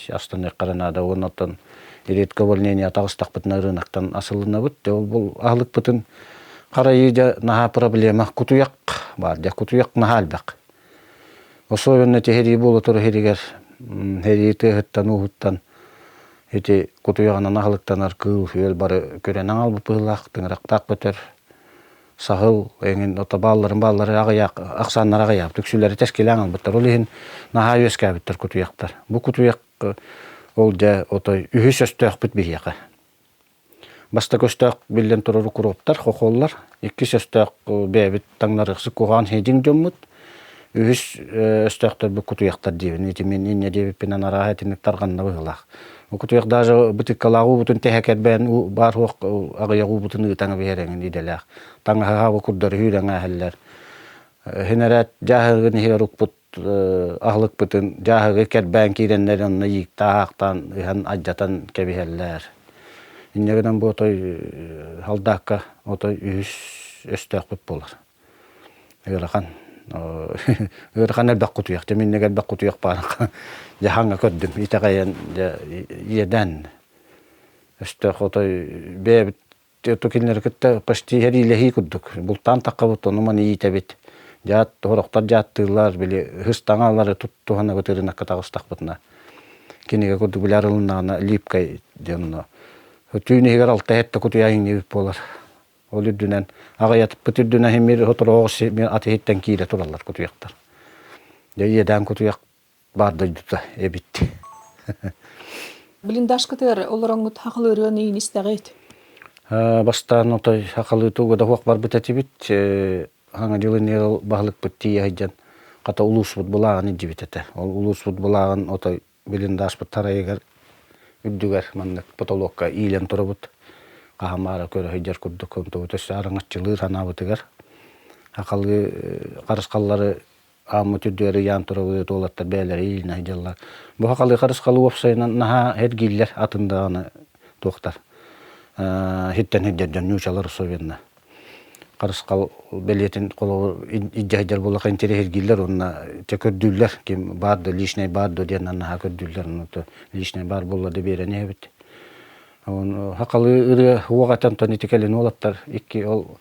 астаныахха эрэ наада. Уонна оттон редко увольнение таҕыстахпытына рыноктан асылынабыт. Ол бу аһылыкпытын. Харайыы дьэ наһаа проблема. Кутуйах баар дьэ кутуйах наһаа элбэх. Особенно тиһирии буола турар иһигэр сэрии тыаһыттан ууһуттан ити кутуйаҕынан аһылыктанар кыыл-сүөл бары күрэнэн аҕалбыт быһыылаах тыҥырахтаах көтөр саһыл эҥин ото баалларын бааллары аҕыйах ахсааннара аҕыйаабыт үксүлэри тэскилээн ылбыттар ол иһин наһаа үөскээбиттэр кутуйахтар бу кутуйах ол дьэ отой үһүс өстөөхпүт биһиэхэ Бастакы өстөөх биллэн турар укроптар, хохоллар. Иккис өстөөх бэйэбит таҥнарыахсыт куһаҕан сиэдьиҥ дьоммут. Үһүс өстөөхтөрбүт кутуйахтар диибин. Ити мин инньэ диэбиппинэн арааһа итинник тарҕанна быһыылаах. Кутуйах даже бытыыккалаах уубутун тэһэ кэрбээн баар суох аҕыйах уубутун ыытан эбиһэр эҥин идэлээх. Таҥаһа курдары сүүрэн ааһаллар. Хинэрээт дьааһыгын иһигэр укпут аһылыкпытын дьааһыгы кэрбээн киирэннэр онно ииктаахтаан ыһан алдьатан кэбиһэллэр. Инньэ гынан бу отой халдаакка отой үһүс өстөөхпүт буолар. Ыарахан ыарахан элбэх кутуйах дьэ минньигэ элбэх кутуйах баар дьаһаҥҥа көрдүм итэҕэйэн дьэ иэдээн өстөөх отой бэйэбит То кинилэри кытта почти сэриилэһии курдук. Бултаан таххабыт, ону-маны иитэбит. Дьаат, сорохтор дьааттыыллар, били ыһыс таҥалары туттуһанабыт ырынакка таҕыстахпытына. Кинигэ курдук били арылыннаҕына липкай диэн онно. Түүн иһигэр алта сэттэ кутуйа иҥнибит буолар. Ол үрдүнэн аҕыйатыппыт үрдүнэн симмир сотору ат иһиттэн киирэ тураллар кутуйахтар. Дьэ иэдээн кутуйах баар дойдута эбит. Блиндажкытыгар олороҥҥут хахалыырыан иин истэҕит? Бастаан отой хахалыы туга да суох барбыт этибит. Хаҥа дьылын баһылыкпыт тиийэ сылдьан хата улууспут былааҕын илдьибит этэ. Ол улууспут былааҕын отой блиндажпыт тарайыгар үрдүгэр маннык потолокка иилэн турабыт. Хаһан баара көрө сылдьар курдук онтубут өссө араҥаччылыыр санаабытыгар хахалыы харысхаллары ааммыт үрдүгэр ыйаан турабыт, уолаттар бэйэлэрэ иилинэ сылдьаллар. Бу хахалы харысхалы уопсайынан наһаа эргииллэр атын даҕаны туохтар сиртэн сирдэр дьон нуучалар особенно харысхал бэлиэтин холобур илдьэ сылдьар буоллахха интэриэһиргииллэр уонна чэ көрдүүллэр ким баар да личный баар дуо диэн наһаа көрдүүллэр онно личный баар буолла да биэрэн иһэбит Хахалы ырыа уох этэн тон ити кэлин уолаттар икки ол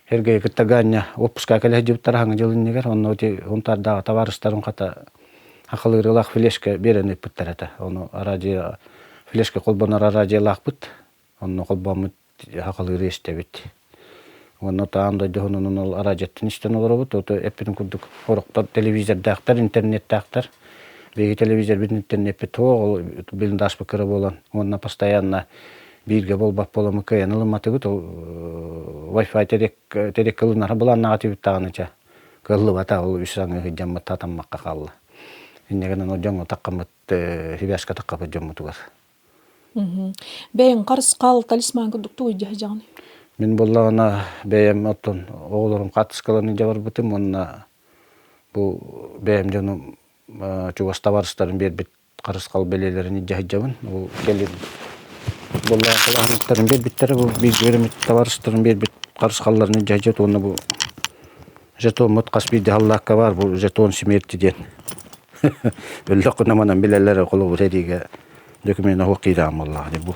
Сергей кытта Ганя отпуска кэлэ сылдьыбыттар хаҥа дьыл иннигэр онно ити Һунтаардааҕы табаарыстарын хата хахалы ырыалаах флешка биэрэн ыыппыттар этэ. Ону радио флешка холбонор радиолаахпыт. Онно холбооммут хахалы ырыа истэбит. Уонна таан дойду онон ол араадьыйаттан истэн олоробут. Ото эппитин курдук сорохтор телевизордаахтар, интернеттаахтар. Биһиги телевизорбит интернеппит суох, ол блиндажпыт кыра буолан уонна постоянно бииргэ буолбат буоламмыт кыайан ылымматыбыт. Ол Wi-Fi терек ылынара былааннаах этибит даҕаны чэ кыаллыбата ол үс аҥыы сылдьаммыт татаммакка хаалла. Инньэ гынан ол дьоҥҥо таххаммыт сибээскэ таххабыт дьоммутугар. Бэйэҥ харысхал, талисман курдук тугу дьаһайдьаҕыный? Мин буоллаҕына бэйэм оттон оҕолорум хаартыскаларын илдьэ барбытым уонна бу бэйэм дьонум чугас табаарыстарым биэрбит харысхал бэлиэлэрин илдьэ сылдьабын. Ол кэлин буоллаҕа халаһыныктарын биэрбиттэрэ бу бииргэ үөрэммит табаарыстарым биэрбит харысхалларын илдьэ сылдьабыт уонна бу жетоммут хас биирдии халлаакка баар бу жетон смерти диэн Өллөххүнэ манан билэллэр холобур сэриигэ докумена суох киирэҕин буоллаҕа дии бу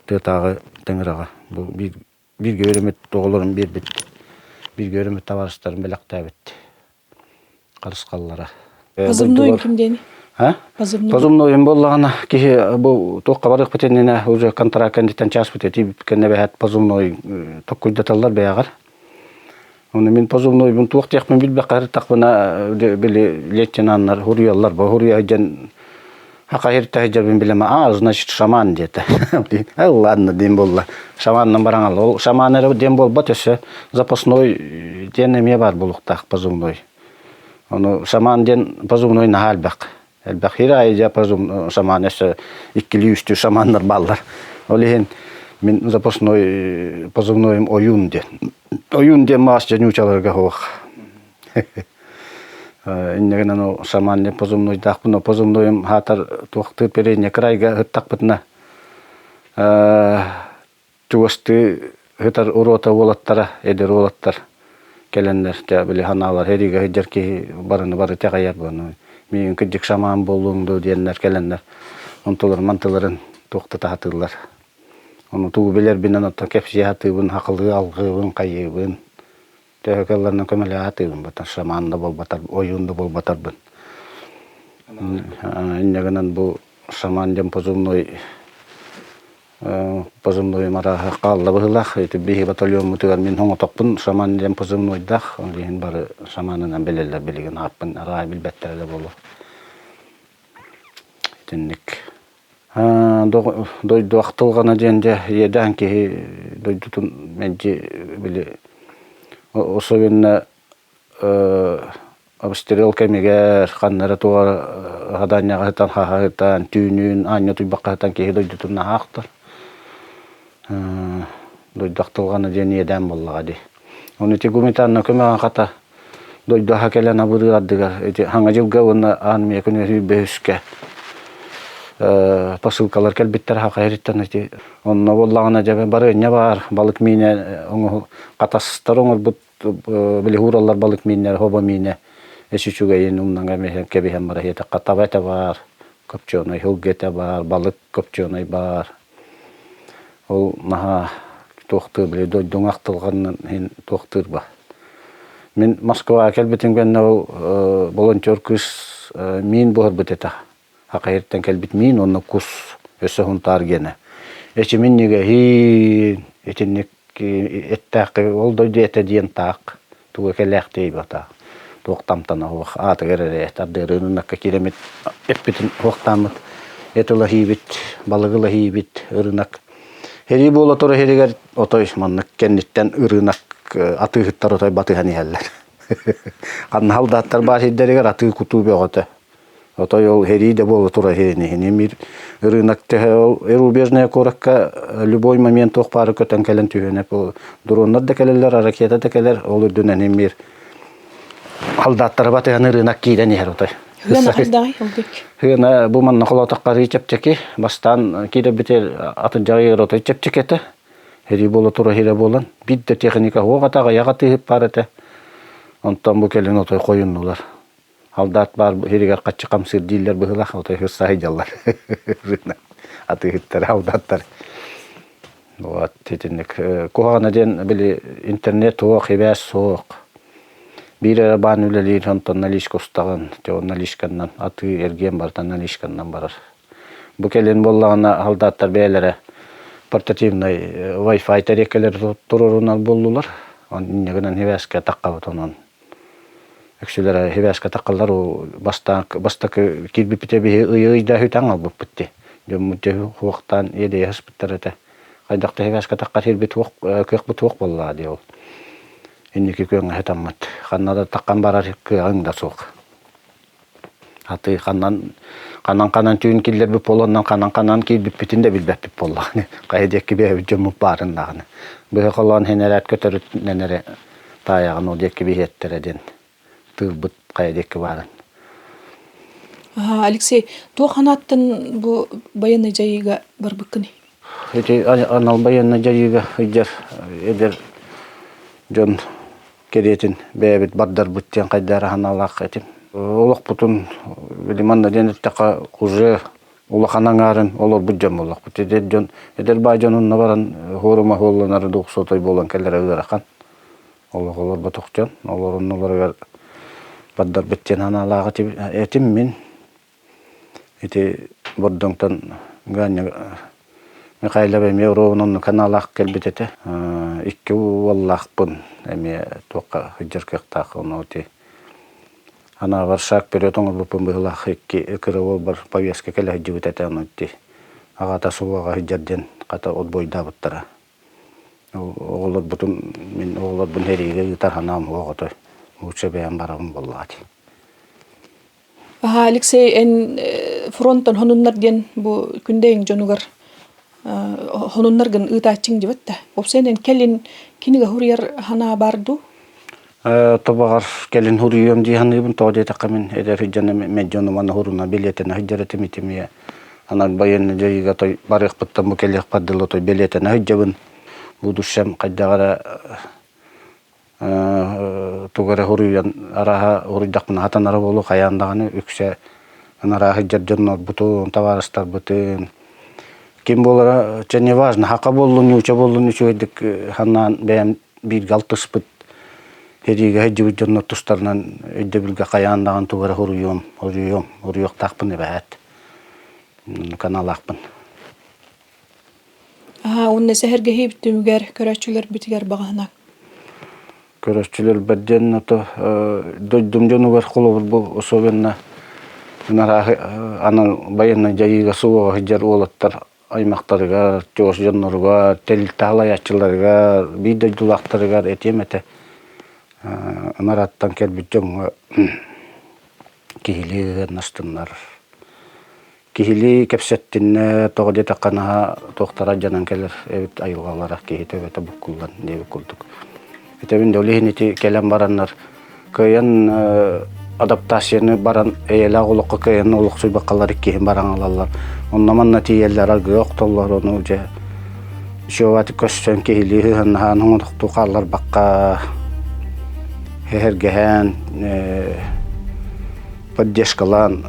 тыатааҕы тыҥыраҕа бу бииргэ үөрэммит оҕолорум биэрбит бииргэ үөрэммит табаарыстарым бэлэхтээбит харысхаллара. Позывной ким диэни? А? Позывнойум буоллаҕына киһи бу туохха барыахпыт иннинэ уже контракт кэнниттэн чааспыт этии кэннэ бэһэт позывной токкуйдаталлар бэйэҕэр. Ону мин позывнойбун туох диэхпин билбэккэ сырыттахпына били лейтенаннар хуруйаллар бу хуруйа сылдьан хаха сылдьарбын билэмэ а значит шаман диэтэ ладно диэн буолла шаманынан бараҥал ол шаман эрэ диэн буолбат өссө запасной диэн эмиэ баар буолуохтаах позывной ону шаман диэн позывной наһаа элбэх Элбэх хир аайы диапазон шаман өссө иккилии-үстүү шаманнар бааллар. Ол иһин мин запасной позывнойум Ойуун диэн. Ойуун диэн маас дьэ нуучаларга суох. Инньэ гынан ол шаман диэн позывнойдаахпын, но позывнойум хаатар туохтыы передний крайга ыттахпытына Чугастыы сытар уруота уолаттара, эдэр уолаттар кэлэннэр, дьэ били санаалар сэриигэ сылдьар киһи барыны бары итэҕэйэр буолан миигин кырдьык шаман буоллуҥ дуо диэннэр кэлэннэр онтуларын мантыларын туох да таһатыыллар. Ону тугу билэрбинэн оттон кэпсии сатыыбын, хахылыы алҕыыбын, хайыыбын. Төһө кыалларынан көмөлөһө сатыыбын, бата шаман да буолбатар, ойуун да буолбатарбын. Инньэ гынан бу шаман диэн позывной позывнойум арааһа хаалла быһыылаах. Ити биһи батальоммутугар мин хоҥотохпун шаман диэн позывнойдаах. Ол иһин бары шаманынан билэллэр билигин ааппын арааһа билбэттэрэ да буолуо. Итинник. Дойду ахтылҕана диэн дьэ иэдээн киһи дойдутун мэлдьи били особенно обстрел кэмигэр ханна эрэ туох хадаанньаҕа сытан хаһа сытан түүнүн аанньа утуйбакка сытан киһи дойдутун наһаа ахтар. Дойду ахтылҕана диэн иэдээн буоллаҕа дии. Ону ити гуманитарнай көмөҕө хата дойду аһа кэлэн абырыыр ардыгар ити Хаҥа дьылга уонна армия күнү сүүрбэһүскэ посылкалар кэлбиттэр хаха ириттэн ити онно буоллаҕына дьэ барыанньа баар балык миинэ оҥоһу хатастар оҥорбут били уураллар балык мииннэр хобо миинэ эс үчүгэйин умнаҥа кэбиһэн бара иһиэтэххэ таба этэ баар копченый һылгы этэ баар балык копченый баар Ол наһаа туохтуур били дойдуҥ ахтылҕанын иһин туохтуур ба. Мин Москваҕа кэлбитим кэннэ ол волонтер кыыс миин буһарбыт этэ. Хахайыртан кэлбит миин уонна кус өссө Һунтаар гиэнэ. Эчи минньигэһиин итинник эттээх ол дойду этэ диэн таах туга кэлээхтиэй батаах туох тамтана суох аатыгар эрэ тардыарыынакка киирэммит эппитин суохтааммыт эт ыла иһиибит балык ыла иһиибит ырынак Һэрии буола турар иһигэр отой маннык кэнниттэн ырыынак атыыһыттар отой батыһан иһэллэр. Ханна халдааттар баар сирдэригэр атыы-кутуу бөҕөтө. Отой ол һэрии да буола турар иһини мир рынок төһө ол рубежная куоракка любой момент туох баары көтөн кэлэн түһүнэ дроннар да кэлэллэр ракета да кэлэр ол үрдүнэн имир халдааттары батыһан рынок киирэн иһэр отой. Хыана хайдаҕый ол диэки? Хыана бу манна холоотоххо арыы чэпчэки. Бастаан киирэрбитигэр атын дьаҕайыгар отой чэпчэки этэ. Һэрии буола тура иһирэ буолан биир да техника суох этэ, аҕыйах атыыһыт баар этэ. Онтон бу кэлин отой хойуннулар. Халдаат баар иһигэр хаччы хамсыыр дииллэр быһыылаах, отой сырса сылдьаллар. Атыыһыттары, халдааттары. Вот итинник куһаҕана диэн били интернет суох, сибээс суох. Биир эрэ баан үлэлиир, онтон наличка устаҕын, дьэ ол наличканнан атыы эргиэн барыта наличканнан барар. Бу кэлин буоллаҕына халдааттар бэйэлэрэ портативнай Wi-Fi тэриэккэлэри туруорунар буоллулар. Инньэ гынан сибээскэ таххабыт онон Үксүлэрэ сибээскэ таххаллар бастаан бастакы киирбиппитэ биһи ыйы-ыйда үтэн албыппыт дии. Дьоммут дьэ хуохтаан иэдэйэ сыспыттар этэ. Хайдах да сибээскэ таххар сирбит суох кыахпыт суох буоллаҕа дии ол. Инники күөҥҥэ сытаммыт. Ханна да таххан барар кыаҕыҥ да суох. Аты ханан ханан ханан түүн киллэрбит буоланнан ханан ханан киирбиппитин да билбэппит буоллаҕына. Хайа диэки бэйэбит дьоммут баарын даҕаны. Быһа холоон хэнэрээт көтөрүтүнэн эрэ таайаҕын ол диэки биһиэттэрэ диэн тыылбыт хайа диэки баарын. Алексей, туох санааттан бу байыаннай дьайыыга барбыккыный? Ити анал байыаннай дьайыыга сылдьар эдэр дьон кэриэтин бэйэбит бардарбыт диэн хайдах санаалаах этим. Олохпутун били манна диэн эттэххэ уже улахан аҥаарын олорбут дьон буоллахпыт. Эдэр дьон, эдэр баай дьон онно баран хуорума хуолланары двухсотой буолан кэлэрэ ыарахан. Олох олорботох дьон. Олор оннуларыгар бардарбыт диэн санаалаах этим мин. Ити Бордоҥтон Ганя Михайлов эмиэ уруогун оннук аналаах кэлбит этэ. Икки уоллаахпын эмиэ туохха сылдьар кыахтаах ону ити анаабар шаг вперед оҥорбуппун быһыылаах икки кыра уолбар повестка кэлэ сылдьыбыт этэ ону ити аҕата суоҕа сылдьар диэн хата отбойдаабыттара. Оҕолорбутун мин оҕолорбун сэриигэ ыытар санаам суох отой лучше бэйэм барабын буоллаҕа дии. Алексей, эн фронтан хонуннар диэн бу күндэйиҥ дьонугар хонуннаргын ыытааччыҥ дибэт да. Уопсайынан кэлин кинигэ суруйар санаа баар дуу? Тобоҕор кэлин суруйуом дии саныыбын. Тоҕо диэтэххэ мин эдэр сылдьан мэлдьи манна суруна билиэтэнэ сылдьар этим итимиэ. Анан байыаннай дьайыыга той барыахпыттан бу кэлиэхпэр дылы той билиэтэнэ сылдьабын. Бу душам хайдах эрэ тугу эрэ суруйан арааһа уруйдахпына сатанара буолуо хайаан даҕаны үксэ анараа сылдьар дьоннорбутун, табаарыстарбытын, Ким буолара чэ не важно, хака буоллун, нууча буоллун үчүгэйдик санаан бэйэм бииргэ алтыспыт сэриигэ сылдьыбыт дьоннор тустарынан өйдөбүлгэ хайаан даҕаны тугу эрэ суруйуом, суруйуом, суруйуохтаахпын эбээт. Каналаахпын. Аа, уонна сэһэргэһии түмүгэр көрөөччүлэрбитигэр баҕаһына. Көрөөччүлэрбэр диэн ото дойдум дьонугар холобур бу особенно анал байыаннай дьайыыга суоҕа сылдьар уолаттар аймахтарыгар, чугас дьонноругар, тэрилтэ салайааччыларыгар, биир дойдулаахтарыгар этиэм этэ ынараттан кэлбит дьоҥҥо киһилии ыһыаннастыннар Киһилии кэпсэттиннэ, тоҕо диэтэххэ наһаа туохтара дьанан кэлэр эбит айылҕалара киһи төбөтө буккуллан диэбит курдук. Этэбин да ол иһин ити кэлэн бараннар кыайан адаптацияны баран эйэлээх олоххо кыайан олохсуйбаккалар иккиһин баран ылаллар. Онно манна тиийэллэр аргыа охтоллор ону дьэ үчүгэйдик көрсөн киһилии сыһыаннаһан оҥотохтуу хаалларбакка сэһэргэһэн поддержкалаан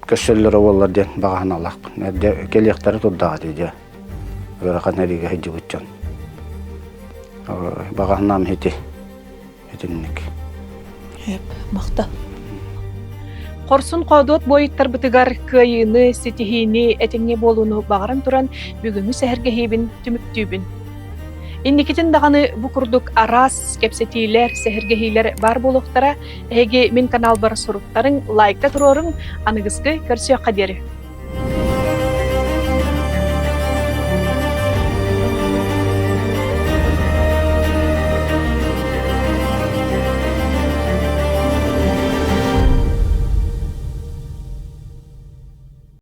көрсөллөрө буоллар диэн баҕа санаалаахпын. Эрдэ кэлиэхтэрэ турдаҕа дии дьэ. Ыарахан эриигэ сылдьыбыт дьон. Баҕа санаам ити итинник. Эп, махта. Хорсун хоодуот буойуттарбытыгар кыайыыны, ситиһиини, этиҥҥэ буолууну баҕаран туран бүгүҥҥү сэһэргэһиибин түмүктүүбүн. Инникитин даҕаны бу курдук араас кэпсэтиилэр, сэһэргэһиилэр баар буолуохтара. Эһиги мин каналбар суруктарыҥ, лайкта туруоруҥ, аныгыскы көрсүөххэ диэри.